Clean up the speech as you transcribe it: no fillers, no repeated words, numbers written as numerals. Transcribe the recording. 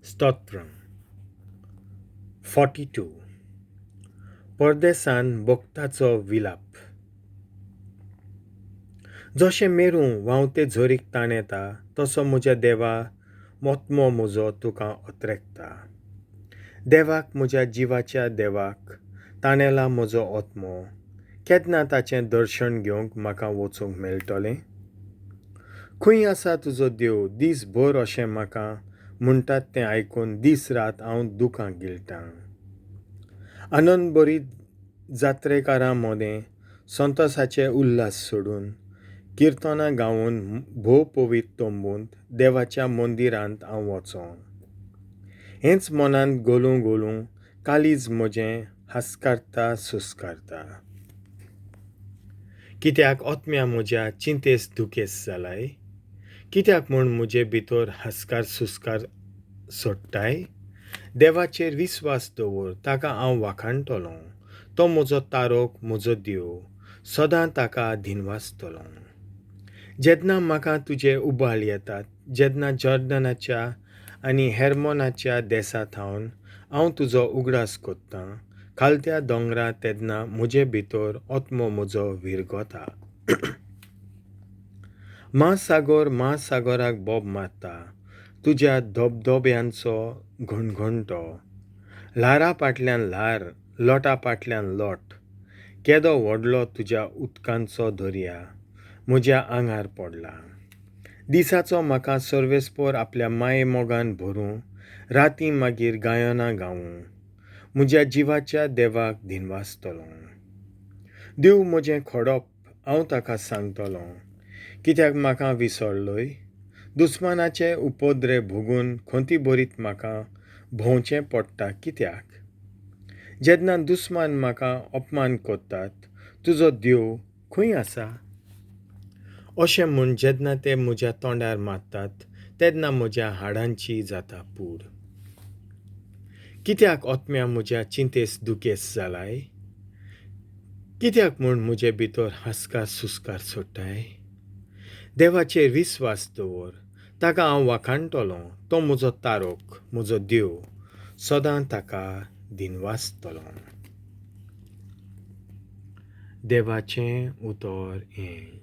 स्तोत्रम 42. परदेसान भक्ताचो विलाप. जशें मेरूं व्हांवते झरीक ताण येता, तसो म्हज्या देवा मोतमो म्हजो तुका अत्रेकता. देवाक, म्हज्या जिवाच्या देवाक ताणेला म्हजो आत्मो. केन्ना ताचें दर्शन घेवंक म्हाका वचूंक मेळटलें? खंय आसा तुजो देव दीसभर अशें म्हाका म्हणटात तें आयकून दीस रात हांव दुकां गिळटां. आनंद बरीत जात्रेकारां मदें संतोसाचे उल्हास सोडून किर्तनां गावन भोव पवित्र तंबूंत देवाच्या मंदिरांत हांव वचों. हेंच मनांत घोलूं घोलूं काळीज म्हजें हास्कारता सुस्कारता. कित्याक आत्म्या म्हज्या चिंतेस दुखेस जालाय? कित्याक म्हूण म्हजे भितर हास्कार सुस्कार सोडटाय? देवाचेर विस्वास दवर, ताका हांव वाखाणटलों. तो म्हजो तारोक, म्हजो देव, सदां ताका दिनवासतलों. जेन्ना म्हाका तुजे उबाळ येतात, जेन्ना जॉर्डनाच्या आनी हेर्मोनाच्या देसा थावन हांव तुजो उगडास कोत्तां, खालत्या दोंगरा, तेन्ना म्हजे भितर आत्मो म्हजो विरगता. म्हासागर म्हासागराक बोब मारता, तुज्या धबधब्यांचो घणघणटो. ल्हारा फाटल्यान ल्हार, लोटा फाटल्यान लोट, केदो व्हडलो तुज्या उदकांचो दर्या म्हज्या आंगार पडला. दिसाचो म्हाका सर्वेस्पर आपल्या माये मोगान भरूं, राती मागीर गायनां गावूं, म्हज्या जिवाच्या देवाक दिनवासतलों. देव म्हजें खोडप, हांव ताका सांगतलों, कित्याक म्हाका विसरलोय? दुस्मानाचे उपद्रे भोगून खंती भरीत म्हाका भोंवचें पडटा कित्याक? जेन्ना दुस्मान म्हाका अपमान करतात, तुजो देव खंय आसा अशें म्हूण जेन्ना ते म्हज्या तोंडार मारतात, तेन्ना म्हज्या हाडांची जाता पूड. कित्याक आत्म्या म्हज्या चिंतेस दुखेस जालाय? कित्याक म्हूण म्हजे भितर हास्कार सुस्कार सोडटाय? देवाचेर विस्वास दवर, ताका हांव वाखाणटलों. तो म्हजो तारोक, म्हजो देव, सदां ताका दिनवासतलों. देवाचें उतर हें.